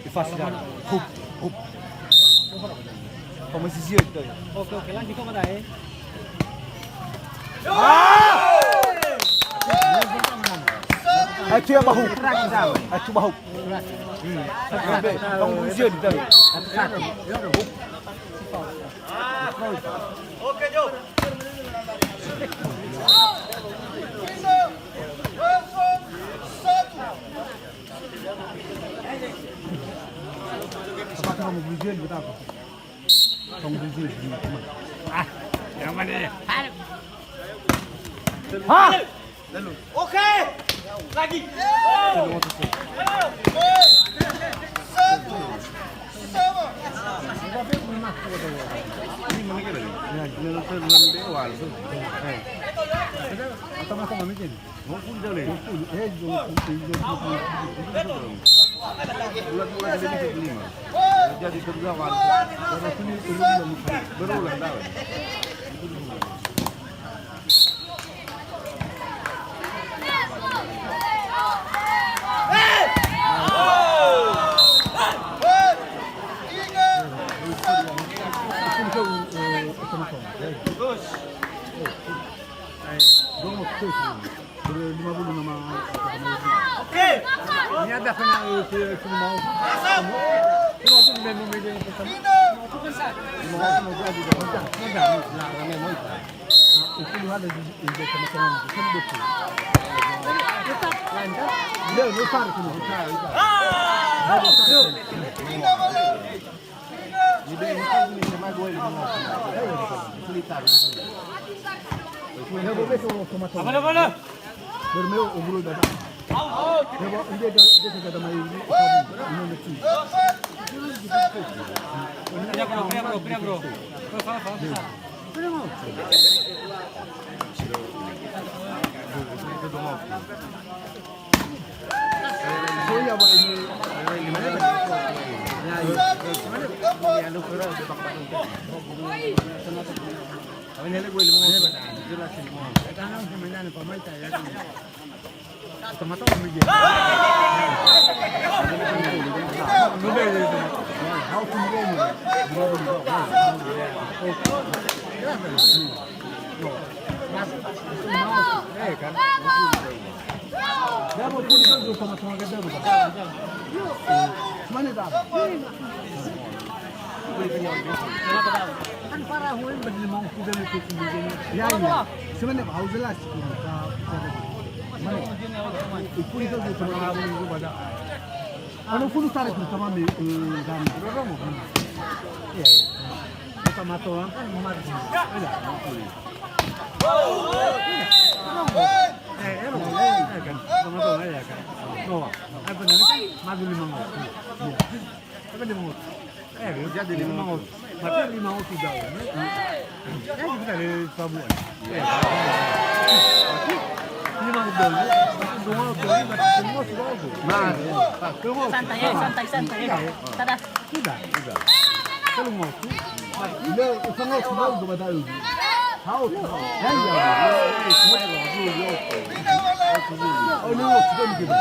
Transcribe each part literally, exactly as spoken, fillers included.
Ifasi dana. Hup, hup. Komisi zio itu. Oke, oke, lanjut kok ada, eh. Acu ya bahu. Acu bahu. Komisi zio itu. Oke, Jo. Apakah kamu bujur, betul apa? Kamu bujur, teman. Ah, yang mana ya? Hah? Oke. Lagi. Satu. Sama. Ini mana kira? Ya, ini tuh dalam dewa tuh. Eh. Atau masa mami gini? Lima puluh nama. Ini ada kena, eh, si, si mau. Mau tu memang media yang pertama. Mau tu kan sa. Mau tu mau jadi dah. Dah, dah, lah, ramai mau. Nah, itu dua ada di, di teman-teman. Kan betul. Lancar. Dia besar tu. Besar, besar. Dia besar. Kan para hui bagi mau kuda itu kemudian. Ya, ya. Sebenarnya bau jelas. Mana? Itu itu sama. Anu pun tarik sama di, eh, dan. Iya, iya. Kita matoa kan mati. Iya. Eh, eh, eh, kan. Sama tuh ya kan. Tuh. Apa namanya? Madu lima mau. Iya. Apa dia mau? Eh, jadi lima mau. Mati lima mau sudah. Ya, kita dari Pabuan. Lima mau. Dua mau, dua mau, dua mau. Nah, santai, eh, santai, santai, eh. Iya, iya. Tada. Sudah, sudah. Kalau mau tu, ya, usah mau, mau coba tahu. Tahu. Ya, ya. Oh, no, sudah begitu.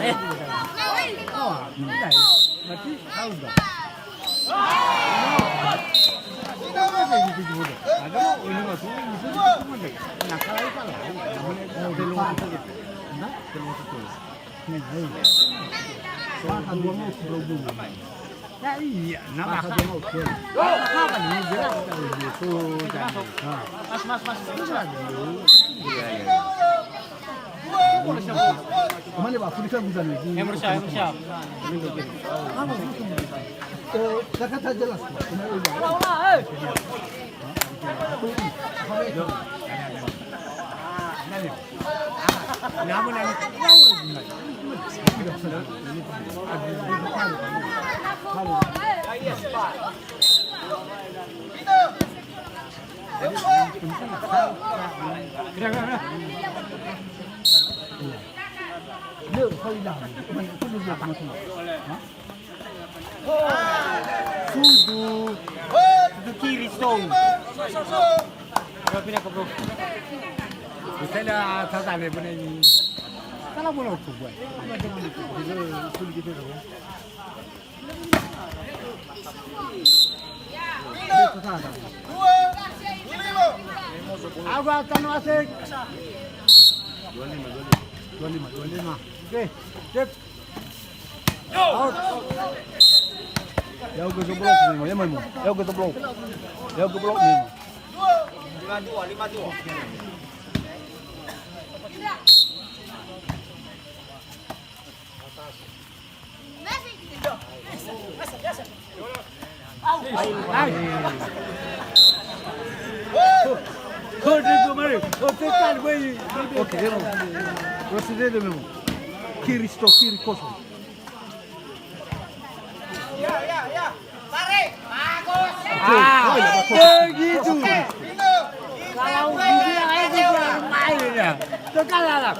Eh. Oh, sudah. Berarti tahu dah. Ada mau ini masuk, ini masuk, ini masuk. Nah, kalau itu lah, namanya belum masuk gitu. Nah, belum masuk tuh. Masa dua mau sebelum dulu. Ya iya, nama dua mau sebelum. Apa nih, jelas. Mas, mas, mas. Iya, iya. Kemana, Pak? Sudah kan bisa nih. Yang berusaha, yang berusaha. Oh, kakak tak jelas, Pak. Olah, olah, eh. Sudu. Sudu kiri, stone. Bro, pindah ke bro. Saya dah tak ada pun ini. Ala bola waktu buat. Awa tanu asik. Dua lima, dua lima. Dua lima, dua lima. Oke, sip. Out. Ya'ugö zoblok, Memo. Ya, Memo. Ya'ugö zoblok. Ya'ugö blok, Memo. Lima dua, lima dua. Oke, Memo. Prosedede, Memo. Kiri sto, kiri kosong. Ya, ya, ya. Tarik. Bagus. Ah, begitu. Kalau dibilang aja dia main ya. Tekan lah.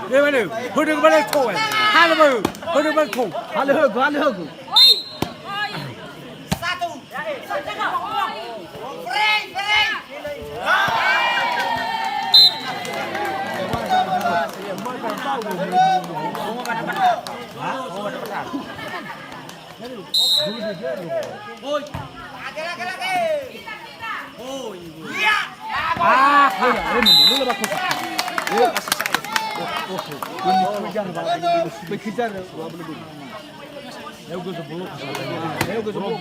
Dia mana? Hodong mana kau, eh? Halo, mana? Hodong mana kau? Halo, halo, halo. Satu. Frei, frei. Ah, iya, iya, iya, iya, iya, iya. Kejar, Pak. Kejar, Pak. Ya'ugö sebelum. Ya'ugö sebelum.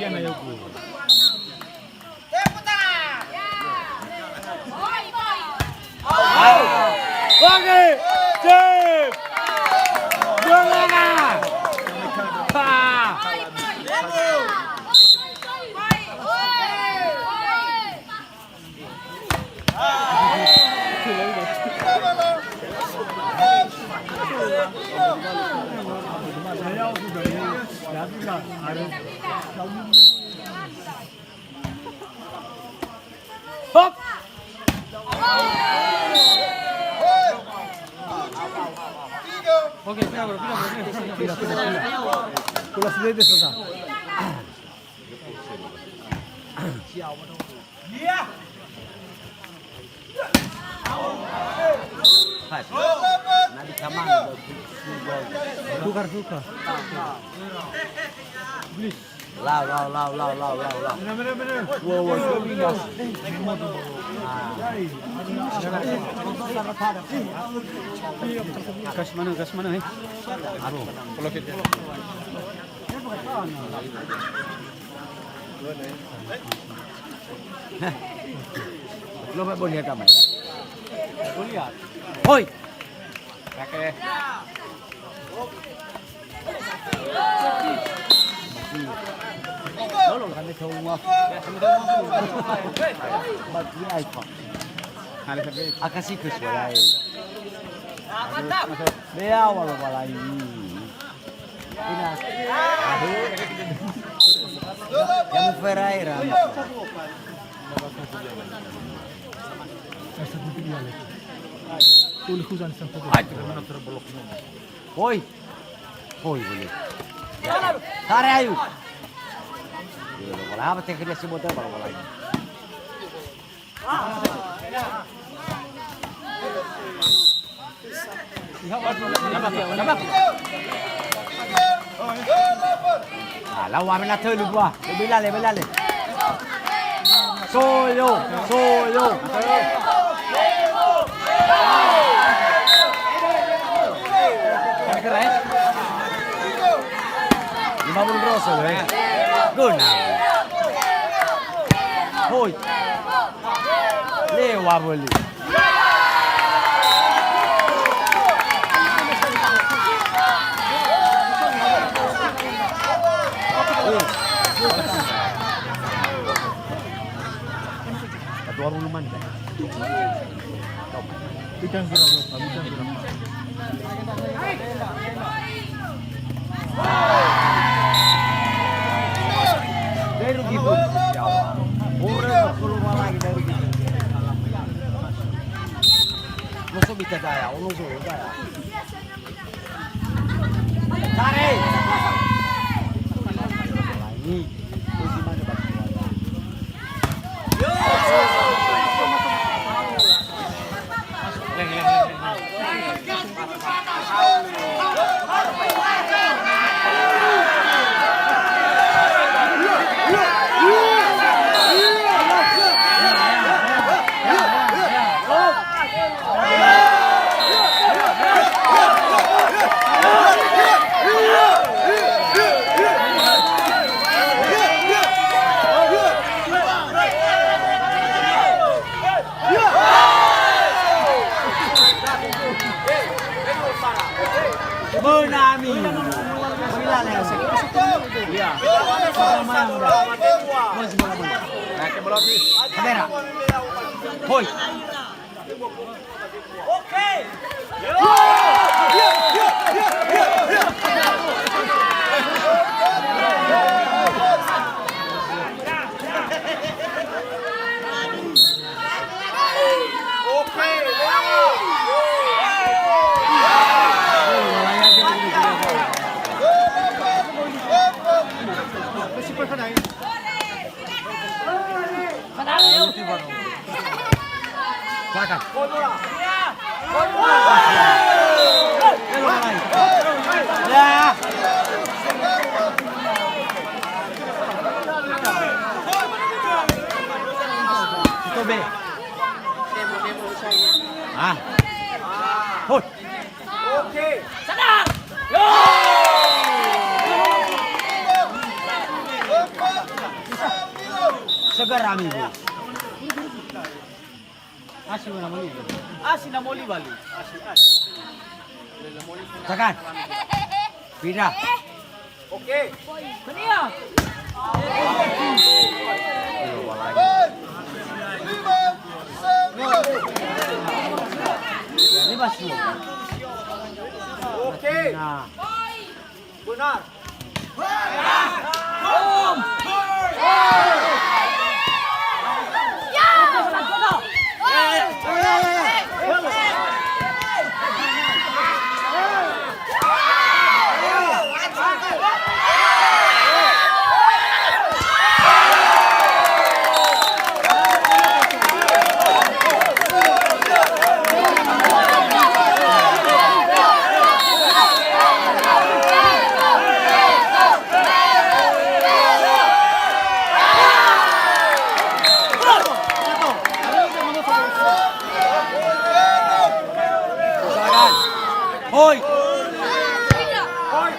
Oke, sip. Dua lima. Ah. Hop. Oke, siap, bro. Pindah, bro. Pindah, pindah, pindah. Bola sendiri, Saudara. Iya. Pas. Na di kamar. Tukar, tukar. Lau, lau, lau, lau, lau, lau, lau. Bener, bener, bener. Wow, wow, wow. Gas mana, gas mana, eh? Aduh. Lo, Pak, boleh lihat, Pak? Boleh lihat. Hoi. Oke. Tolong kami tahu maaf. Bagi ai, Pak. Akasi ke suara. Bea walau balai. Ina. Aduh. Yang ferai, Ram. Hoi. Hoi, boleh. Tarik, ayo. Bola apa, teh, dia si motor, bola, bola ini. Ah, lau amena tölu dua. Lebih lale, lebih lale. Soyo, soyo. Lima puluh roso, eh. Guna. Hoi. Lewa beli. Dua puluh menit. Bidang kira berapa? Bidang kira. Dari rugi pun. Ya Allah. Ora sepuluh malam lagi dari rugi. Lo so bita daya, lo so daya. Tarik. Ini. Terus gimana, Pak? Leng, leng, leng, leng. Iya. Kamera. Hoi. Silakan. Ya. Itu be. Ah. Hoi. Oke. Sadar. Yo. Segar ami, Bu. Asi na moli. Asi na moli bali. Asi, asi. Tekan. Pindah. Oke. Mania. Lima, sembilan. Oke. Nah. Benar. Hoi. Hoi.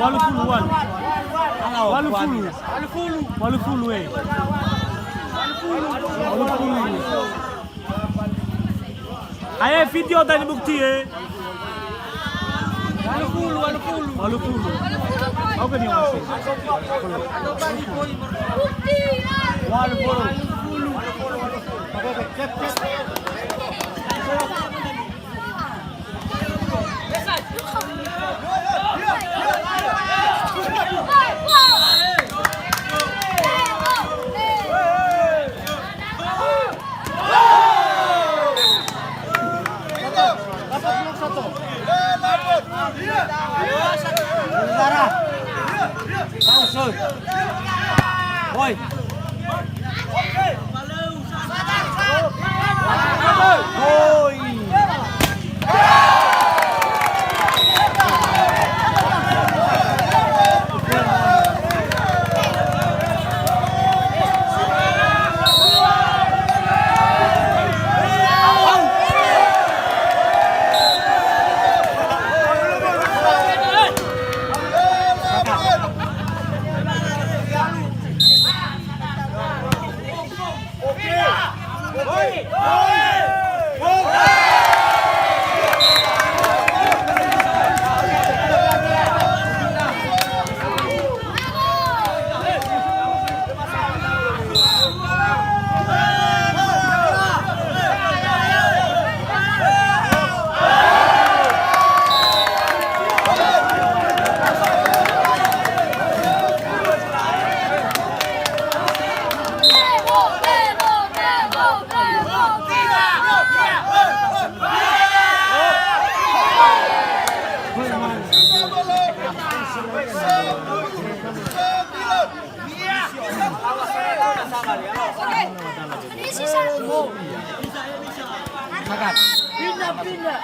Walu puluh, walu. Walu puluh. Walu puluh, eh. Walu puluh. Ayo, video tadi bukti, eh. Walu puluh, walu puluh. Walu puluh. Oke, nih, Mas. Walu puluh. Woi. Pindah, pindah.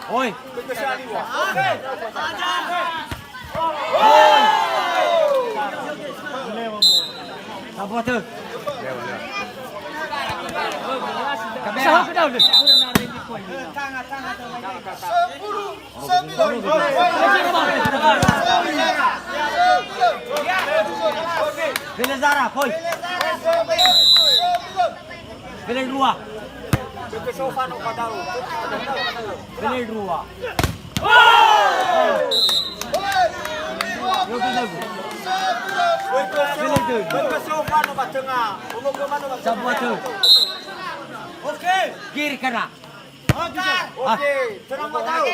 Oi. Oi. Sabuah tu. Kamera. Bele Zara, poi. Bele dua. Bele dua. Bele dua. Sabuah tu. Oke. Kiri kanan. Oke, tenang, Pak Tau.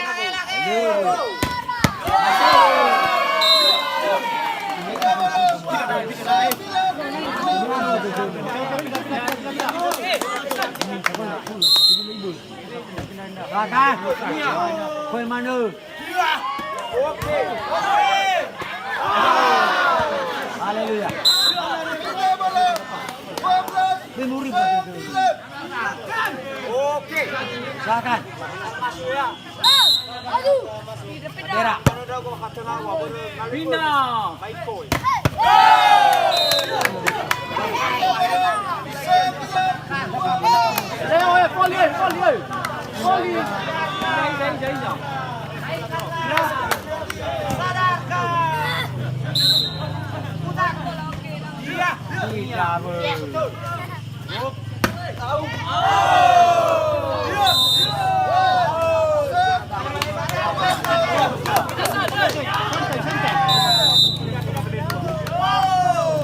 Silakan. Poin manö. Haleluya. Memori. Oke. Silakan. Masuk ya. Aduh. Bera. Pindah. Leo, eh, voli, eh, voli, eh. Voli. Iya. Iya, betul.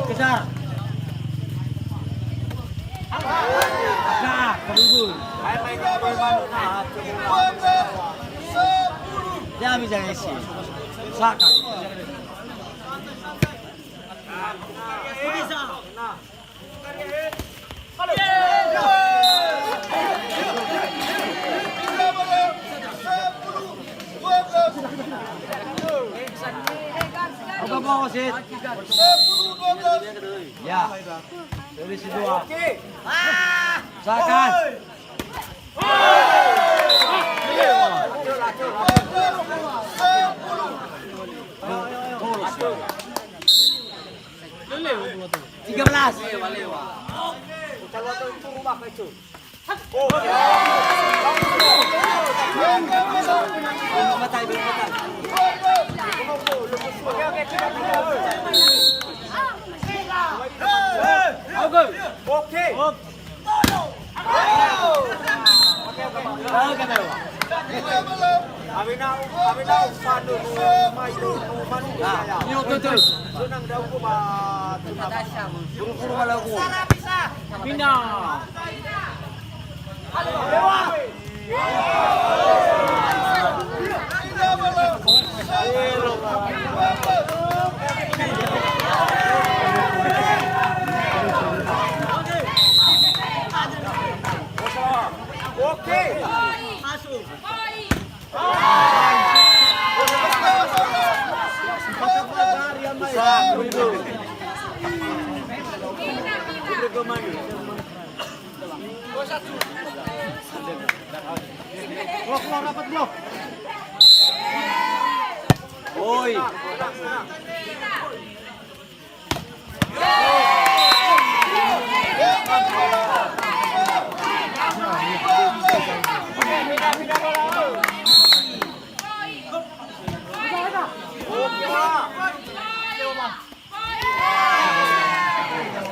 Kejar. Nah, terhibur. Ya, bisa isi. Usahakan. Apa mau, Sid? Ya. Dari situ, ah. Silakan. Tiga belas. Oke. Oke. Oke. Oke. Oke. Oke. Awena, awena ufandö no mai no, no manu ya. Iyo, betul. Senang dauku ba. Buru-buru malaku. Pindah. Oke. Blok, blok, rapat, blok. Oi.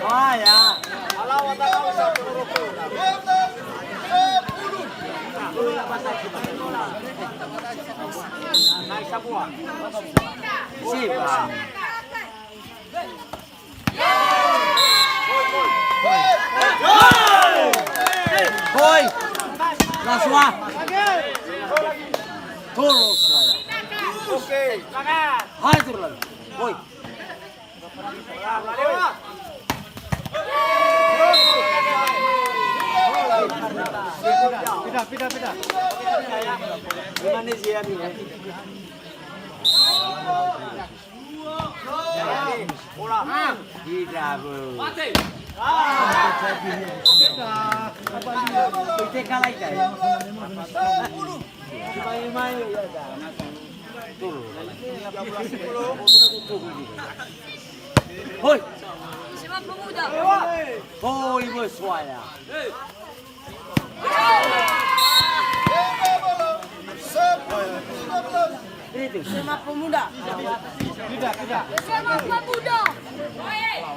Wah, ya. Sip, Bang. Hoi. Lasua. Toro suara. Oke. Hancur lagi. Hoi. Pindah, pindah, pindah. Gimana sih ya, Bimo? Tidak, bro. Mate. Itu kalah itu. Hoi. Semua pemuda. Hoi, bersuara. Itu. Semua pemuda. Semua pemuda.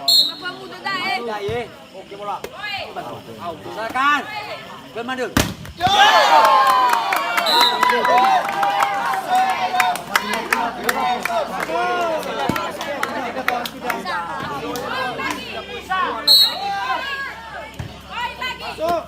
Semua pemuda dah, eh. Dah, eh. Oke, bola. Silakan. Komandan. Masuk.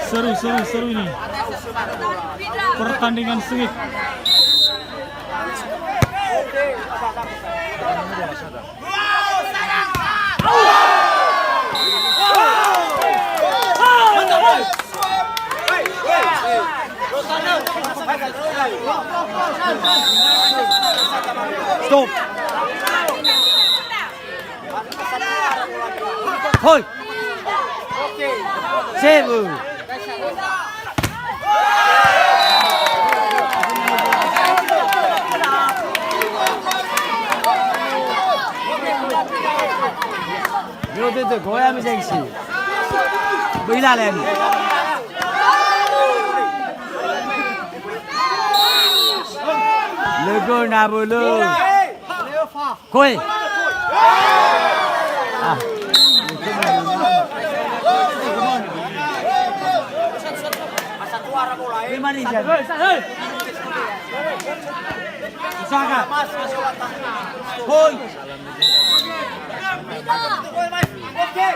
Seru, seru, seru ini. Pertandingan sengit. Stop. Hoi. Sewu. Yo, de, de, goya mi jengsi. Bela lem. Lego na bolo. Koe. Ah. Terima kasih. Usaha. Hoi. Oke.